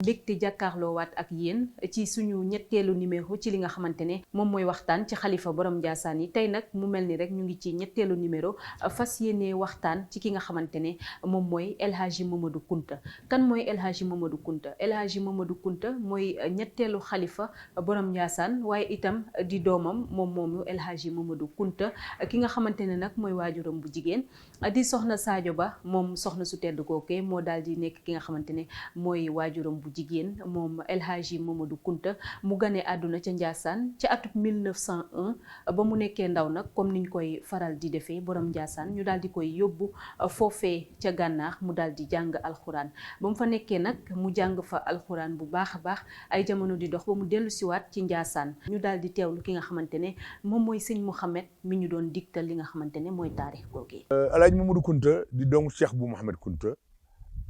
mbégte jàkkaarloowaat ak yéen ci suñu ñetteelu numéro ci li nga xamante ne moom mooy waxtaan ci xalifa borom Ndiassane yi tey nag mu mel ni rek ñu ngi ci ñetteelu numéro fas yéene waxtaan ci ki nga xamante ne moom mooy El Hadji Mamadou Kunta. Kan mooy El Hadji Mamadou Kunta? El Hadji Mamadou Kunta mooy ñetteelu xalifa borom Ndiassane waaye itam di doomam moom moomu El Hadji Mamadou Kunta ki nga xamante ne nag mooy waajuram bu jigéen di soxna Sadio Ba moom soxna su tedd kooke moo daal di nekk ki nga xamante ne mooy waajuram bu jigéen moom El Hadji Mamadou Kunta mu gane àdduna ca Ndiassane ca atub 1901 ba mu nekkee ndaw nag comme niñ koy faral di defee borom Ndiassane ñu daal di koy yóbbu foofee ca gànnaar mu daal di jàng alxuraan ba mu fa nekkee nag mu jàng fa alxuraan bu baax a baax ay jamono di dox ba mu dellu siwaat ci Ndiassane ñu daal di teewlu ki nga xamante ne moom mooy sëñ Mouhamed mi ñu doon digtal li nga xamante ne mooy taarix googee. El Hadji Mamadou Kunta di doomu Cheikh bu Mouhamed Kunta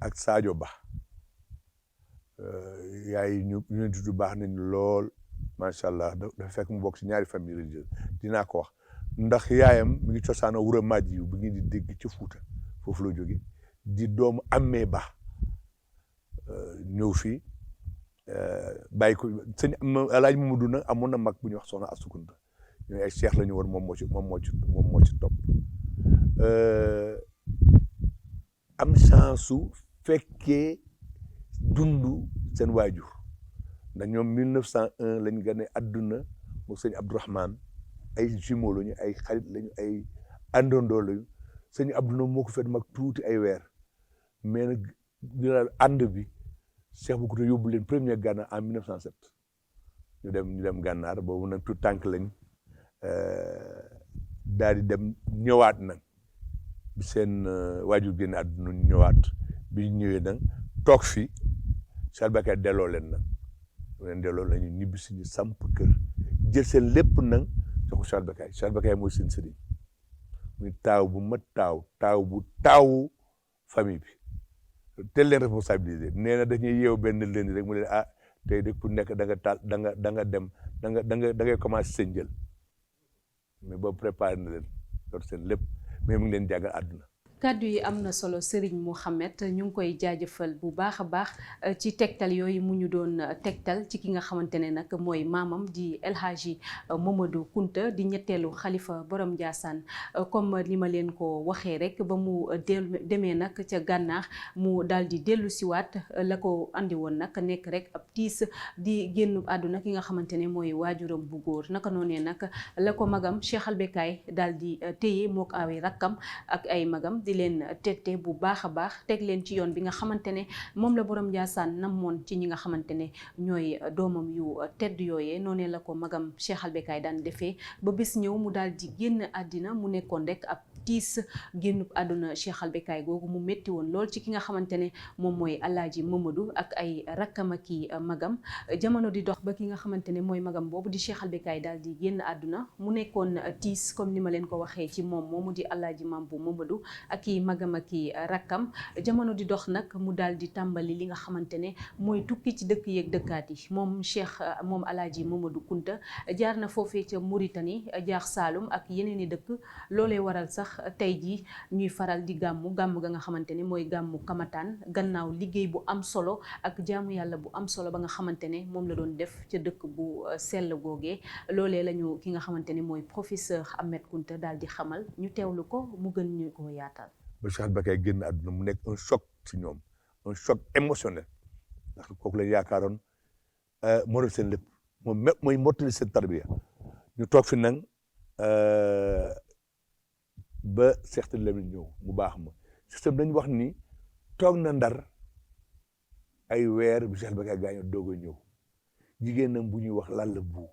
ak Sadio Ba. yaay ñu tudd baax nañ lool macha allah dafa fekk mu bokk ci ñaari famille religieuse dinaa ko wax ndax yaayam mi ngi cosaanoo Wuro Madji yu bu ngi di dégg ci Fuuta foofu la jóge di doomu Ammee Ba ñëw fii bàyyi ko sëñ El Hadji Mamadou nag amoon na mag bu ñuy wax soxna Astu Kunta ñooy ay cheikh la ñu woon moom moo ci topp am chance su fekkee dundu seen waajur ndax ñoom 1901 lañ gane àdduna moom sëñ Abdourahmane ay jumeaux lañu ay xarit lañu ay àndandoo lañu sëñ Abdou moo ko fet mag tuuti ay weer mais nag dina ànd bi Cheikh Bou Kounta yóbbu leen premier Gànnaar en 1907 ñu dem Gànnaar boobu nag tout tànk lañ daal di dem ñëwaat nag bi seen waajur génn àdduna ñëwaat bi ñëwee nag toog fi Cheikh Bakay delloo leen lañu ñibbi si ñu samp kër jël seen lépp nag jox ko Cheikh Bakay mooy seen sëriñ muy taaw bu mat taaw bu taawu famille bi tel leen responsabilisé nee na dañuy yeew benn leen rek mu leen tey de ku nekk da nga taal da nga dem da ngay commencé seen jël mais boobu préparé na leen yor seen lépp mais mu ngi leen jàngal àdduna. kàddu yi am na solo Serigne Mouhamed ñu ngi koy jaajëfal bu baax a baax ci tegtal yooyu mu ñu doon tegtal ci ki nga xamante ne nag mooy maamam di El Hadji Mamadou Kunta di ñetteelu xalifa borom Ndiassane comme ni ma leen ko waxee rek ba mu demee nag ca gànnaar mu daal di dellu siwaat la ko andi woon nag nekk rek ab tiis di génn àdduna ki nga xamante ne mooy waajuram bu góor naka noonee nag la ko magam Cheikh Albekaay daal di téye mook ay rakkam ak ay magam di leen tette bu baax a baax teg leen ci yoon bi nga xamante ne moom la borom Ndiassane namoon ci ñi nga xamante ne ñooy doomam yu tedd yooyee noonee la ko magam Cheikh Albekaay daan defee ba bés ñëw mu daal di génn àddina mu nekkoon rek ab tiis génn àdduna Cheikh Albekaay googu mu métti woon lool ci ki nga xamante ne moom mooy El Hadji Mamadou ak ay rakkam ak i magam jamono di dox ba ki nga xamante ne mooy magam boobu di Cheikh Albekaay daal di génn àdduna mu nekkoon tiis comme ni ma leen ko waxee ci moom moomu di El Hadji Mamadou ak i magam ak i rakkam jamono di dox nag mu daal di tàmbali li nga xamante ne mooy tukki ci dëkk yeeg dëkkaat yi moom El Hadji Mamadou Kunta jaar na foofee ca Mauritanie jaar Saalum ak yeneen i dëkk loolee waral sax tey jii ñuy faral di gàmm ga nga xamante ne mooy gàmmu Kamataan gannaaw liggéey bu am solo ak jaamu yàlla bu am solo ba nga xamante ne moom la doon def ca dëkk bu sell googee loolee lañu ki nga xamante ne mooy professeur Ahmed Kunta daal di xamal ñu teewlu ko mu gën ñu ko yaatal. ba Cheikh Albekaay génn àdduna mu nekk un choc ci ñoom un choc émotionnel ndax kooku lañ yaakaaroon moo def seen lépp mooy mottali seen tarbiya ñu toog fi nag ba Cheikh Lamine ñëw mu baax ma système dañu wax ni toog na Ndar ay weer bi Cheikh Albekaay gaañoo doog a ñëw jigéenam bu ñuy wax Lalla Bu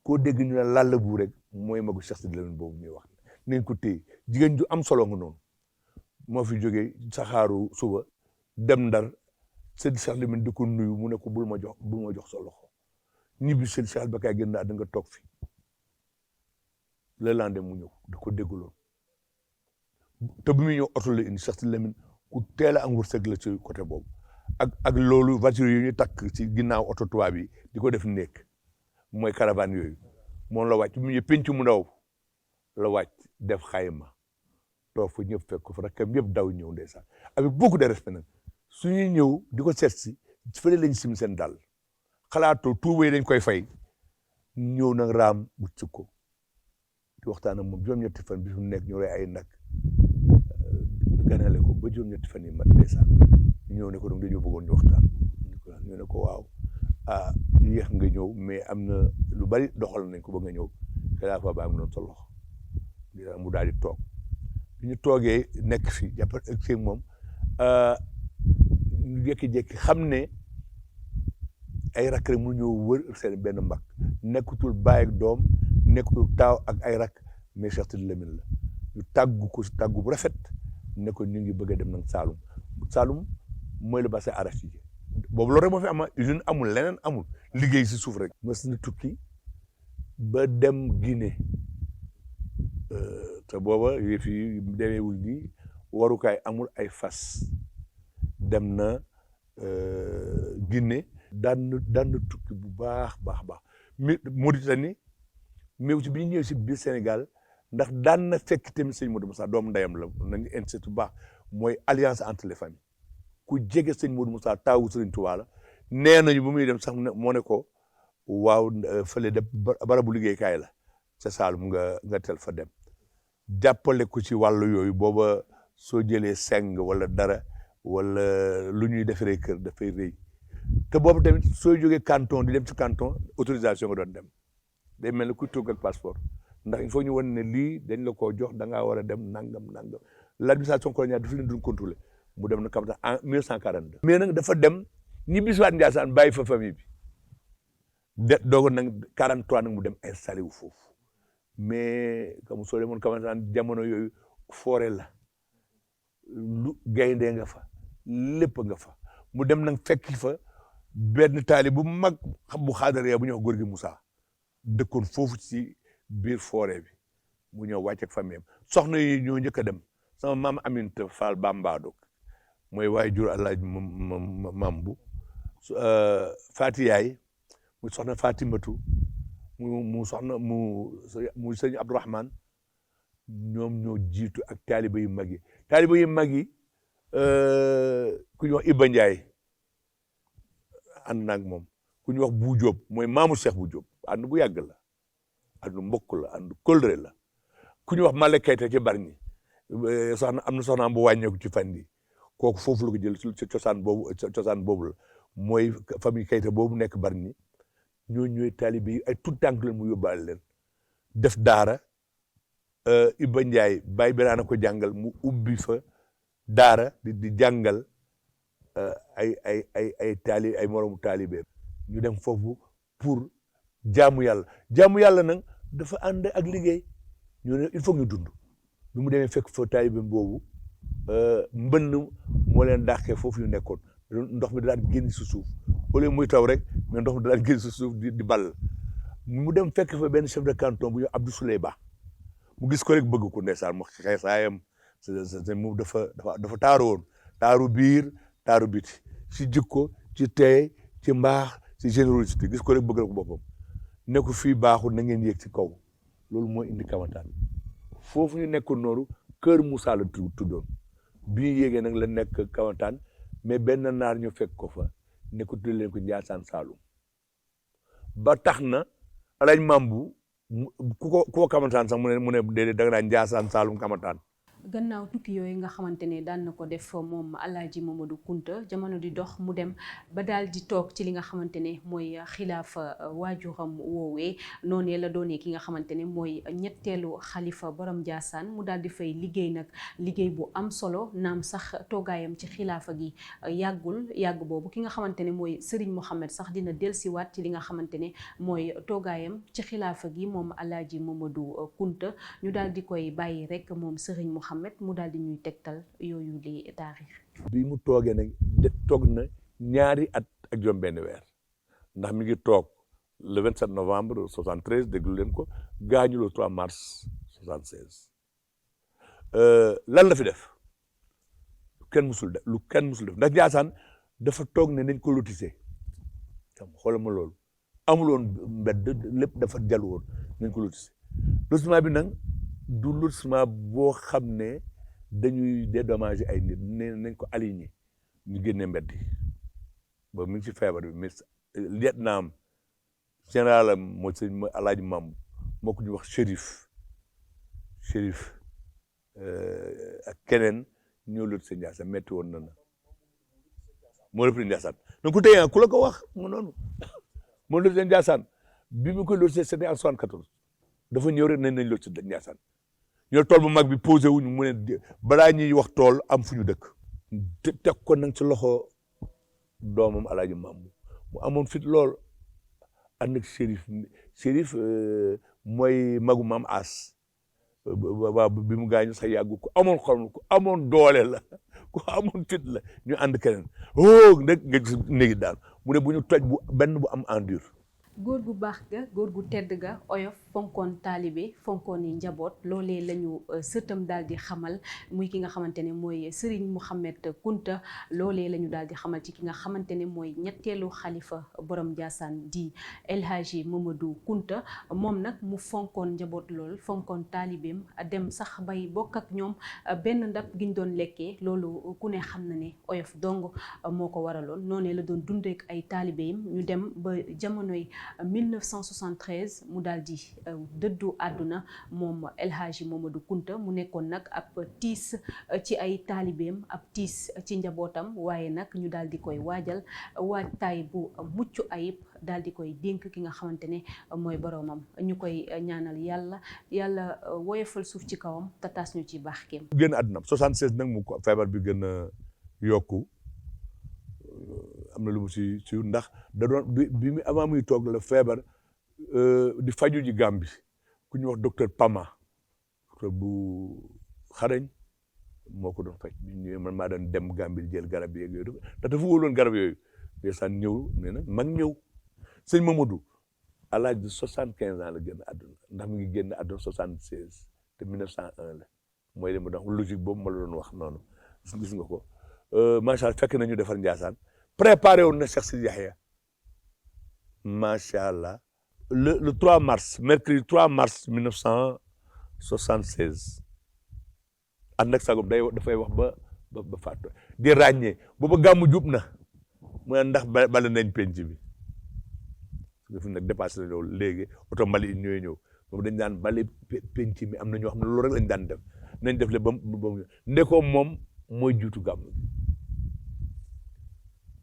koo dégg ñu ne Lalla Bu rek mooy magu Cheikh Lamine boobu ñuy wax nañ ko téye jigéen ju am solo nga noonu moo fi jógee saxaaru suba dem Ndar sëñ Cheikh Lamine di ko nuyu mu ne ko bul ma jox sa loxo ñibbi sëñ Cheikh Albekaay génn da nga toog fi le lendemain mu ñëw da ko dégguloon te bu muy ñëw oto la indi Cheikh Lamine ku teel a am wërsëg la ci côté boobu ak loolu voiture yi ñu takk ci ginnaaw oto tubaab yi di ko def nekk mooy caravane yooyu moom la wàcc mu ñëw penc mu ndaw la wàcc def xayma toog fa ñëpp fekk ko fa rakkam yëpp daw ñëw ndeysaan avec beaucoup de respect nag su ñuy ñëw di ko seet si fële lañ sim seen dal xalaatoo tuubay dañ koy fay ñëw nag raam bu ci ko di waxtaan ak moom juróom-ñetti fan bi su nekk ñu rey ay nag ganale ko ba juróom-ñetti fan yi mat ndeysaan ñëw ne ko donc dañoo bëggoon ñu waxtaan ñu ne ko waaw yéex nga ñëw mais am na lu bari doxal nañ ko ba nga ñëw xilaafa baa ngi doon sa loxo mu daal di toog bi ñu toogee nekk fi jàpp ak moom ñu jékki-jékki xam ne ay rakk rek mu ñëw wër seen benn mbag nekkutul baay ak doom nekkutul taaw ak ay rakk mais Cheikh Sidi Lamine la ñu tàggu ko si tàggu bu rafet ne ko ñu ngi bëgg a dem nag Saalum Saalum mooy le bassin arachidier boobu loolu rek moo fi am usine amul leneen amul liggéey si suuf rek. mës na tukki ba dem Guinée te booba yëf yi demeewul nii warukaay amul ay fas dem na Guinée daan na tukki bu baax Mauritanie mais aussi bi ñu ñëwee si biir Sénégal ndax daan na fekk tamit sëñ Modou Moussa doomu ndeyam la nañu insisté bu baax mooy alliance entre les familles ku jege sëñ Modou Moussa taawu Sëriñ Tuubaa la nee nañu bu muy dem sax moo ne ko waaw fële de barabu liggéeykaay la ca Saalum nga tel fa dem jàppale ko ci wàllu yooyu booba soo jëlee seng wala dara wala lu ñuy defaree kër dafay rëy te boobu tamit soo jógee canton di dem ci canton autorisation nga doon dem day mel ni ku tugg ak passeport ndax il faut ñu wan ne lii dañ la koo jox da ngaa war a dem nangam l'administration coloniale dafa leen doon contrôler mu dem na Kamata en 1942. mais nag dafa dem ñibbisiwaat Ndiassane bàyyi fa famille bi doog nag 43 nag mu dem installé wu foofu mais comme soo demoon Kamata jamono yooyu forêt la lu gayndee nga fa lépp nga fa mu dem nag fekki fa benn taali bu mag bu xaadaree bu ñuy wax góor gi Moussa dëkkoon foofu ci biir forêt bi mu ñëw wàcc ak famille am soxna yi ñoo njëkk a dem sama maam Aminta Fall Bambado mooy waaye jur Alaaji Mambu Fati yaay mu soxna Fatimatu mu soxna mu sëñ Abdourahmane ñoom ñoo jiitu ak taaliba yu mag yi ku ñuy wax Iba Ndiaye ànd naag moom ku ñuy wax Bu Jóob mooy maamu Cheikh Bu Jóob ànd bu yàgg la ànd mbokk la ànd kóllëre la ku ñuy wax Male Kayta ci Bargny soxna am na soxnaam bu wàññeeku ci fan yi kooku foofu la ko jël ci cosaan boobu la mooy famille Kayta boobu nekk Bargny ñoo ñooy taalibe yi ay tout tànk leen mu yóbbaale leen def daara Iba Ndiaye Baye Birane ko jàngal mu ubbi fa daara di jàngal ay moromu taalibe ñu dem foofu pour jaamu yàlla nag dafa ànd ak liggéey ñu ne il faut ñu dund bi mu demee fekk fa taalibe boobu mbënn moo leen dàqee foofu ñu nekkoon ndox mi daan génn si suuf wala muy taw rek mais ndox mi daan génn si suuf di ball mu dem fekk fa benn chef de canton bu ñu Abdou Souley Ba mu gis ko rek bëgg ko ndeysaan mu xeesaayam mu dafa taaru woon taaru biir taaru biti si jikko ci teey ci mbaax ci générosité gis ko rek bëgg ko boppam ne ko fii baaxul na ngeen yéeg ci kaw loolu mooy indi Kamantaan foofu ñu nekkoon noonu Kër Moussa la tuddoon bi ñu yéegee nag la nekk Kamantaan mais benn naar ñu fekk ko fa ne ko tuddee leen ko Ndiassane Saloum ba tax na alaaj Mambu ku ko Kamantaan sax mu ne déedéet da nga daan Ndiassane Saloum Kamantaan. gannaaw tukki yooyu nga xamante ne daan na ko def moom Alaaji Mamadou Kunta jamono di dox mu dem ba daal di toog ci li nga xamante ne mooy xilaafa waajuram woowee noonee la doonee ki nga xamante ne mooy ñetteelu xalifa borom Ndiassane mu daal di fay liggéey nag liggéey bu am solo naam sax toogaayam ci xilaafa gi yàgg boobu ki nga xamante ne mooy Serigne Mohamed sax dina dellusiwaat ci li nga xamante ne mooy toogaayam ci xilaafa gi moom Alaaji Mamadou Kunta ñu daal di koy bàyyi rek moom Serigne Mohamed mu daal di ñuy tegtal yooyu li taarix bi mu toogee nag toog na ñaari at ak juróom benn weer ndax mi ngi toog le 27 novembre 73 déglu leen ko gaañu le 3 mars 76 lan la fi def lu kenn musul def ndax Ndiassane dafa toog ne nañ ko lotissé xoolal ma loolu amuloon mbedd lépp dafa jalu woon nañ ko lotissé lotissement bi nag du lotissement boo xam ne dañuy dédommager ay nit ne nañ ko aligné ñu génne mbedd yi ba mi ngi ci feebar bi mais lieutenant général am mooy sëñ Alaaji Mam moo ko ñu wax Chérif ak keneen ñoo lut sëñ Ndiassane metti woon na moo lëpp Ndiassane donc ku tey ku la ko wax mu noonu moo lut sëñ Ndiassane bi mu ko lotissé c'était en 74 dafa ñëw rek nañ lot si Ndiassane ñoo tool bu mag bi posé wuñu mu ne balaa ñuy wax tool am fu ñu dëkk teg ko nag ci loxo doomam Alaaji Mam mu amoon fit lool ànd ak Chérif mooy magu Maam As waaw bi mu gaañu sax yàggu ko amoon xol ko amoon doole la ku amoon fit la ñu ànd keneen nag nga gis néegi daal mu ne bu ñu toj bu benn bu am endure góor gu baax ga góor gu tedd ga oyof fonkoon taalibe fonkoon yi njaboot loolee la ñu sëtam daal di xamal muy ki nga xamante ne mooy Serigne Mouhamed Kunta loolee la ñu daal di xamal ci ki nga xamante ne mooy ñetteelu xalifa borom Ndiassane di El Hadji Mamadou Kunta moom nag mu fonkoon njaboot lool fonkoon taalibeem dem sax bay bokk ak ñoom benn ndab gi ñu doon lekkee loolu ku ne xam na ne oyof dong moo ko waraloon noonee la doon dundeek ay taalibeem ñu dem ba jamonoy 1973 mu daal di dëddu àdduna moom El Hadji Mamadou Kunta mu nekkoon nag ab tiis ci ay taalibeem ab tiis ci njabootam waaye nag ñu daal di koy waajal waajtaay bu mucc ayib daal di koy dénk ki nga xamante ne mooy boroomam ñu koy ñaanal yàlla woyofal suuf ci kawam te taas ñu ci baaxkeem. génn àdduna 76 nag mu ko feebar bi gën a yokku am na lu mu si ndax da doon bi mu avant muy toog la feebar di faju ji Gàmbi ku ñuy wax docteur Pama docteur bu xarañ moo ko doon faj bi ñëwee man maa doon dem Gàmbi jël garab yeeg yooyu te dafa wóoloon garab yooyu ndeysaan ñëw nee na mag ñëw sëñ Mamadou à l'âge de 75 ans la génn àdduna ndax mi ngi génn àdduna 76 te 1901 la mooy li ma doon logique boobu ma la doon wax noonu gis nga ko macha allah fekk nañu defar Ndiassane préparé woon na Cheikh Sidi Yahya macha allah le 3 mars mercredi 3 mars 1976 ànd ak sagom dafay wax ba fàtto di ràññee booba gàmmu jub na mu ne ndax bale nañ penc bi fi nag dépassé na loolu léegi oto mbali yi ñooy ñëw boobu dañ daan bale penc mi am na ñoo xam ne loolu rek lañ daan def nañ def le ba mu ndekoo moom mooy juutu gàmmu bi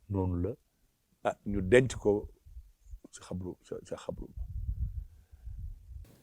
noonu la ñu denc ko sa xabru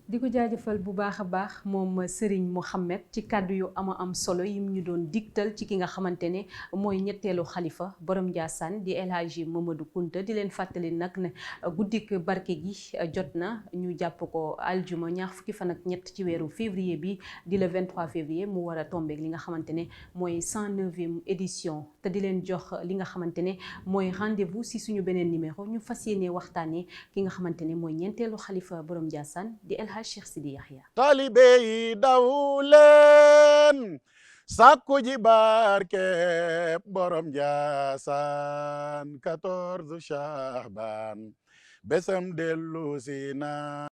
di ko jaajëfal bu baax a baax moom Serigne Mouhamed ci kàddu yu am solo yim ñu doon digtal ci ki nga xamante ne mooy ñetteelu xalifa borom Ndiassane di El Hadji Mamadou Kunta di leen fàttali nag ne guddik barke gi jot na ñu jàpp ko aljuma ñaar fukki fan ak ñett ci weeru février bi di le 23 février mu war a tombeek li nga xamante ne mooy 109e édition te di leen jox li nga xamante ne mooy rendez-vous si suñu beneen numéro ñu fas yéene waxtaanee ki nga xamante ne mooy ñeenteelu xalifa borom Ndiassane di El Hadji Cheikh Sidi Yahya. Taalibe yi daw leen sàkku ji barke borom Ndiassane 14 Sha'ban besam dellu si na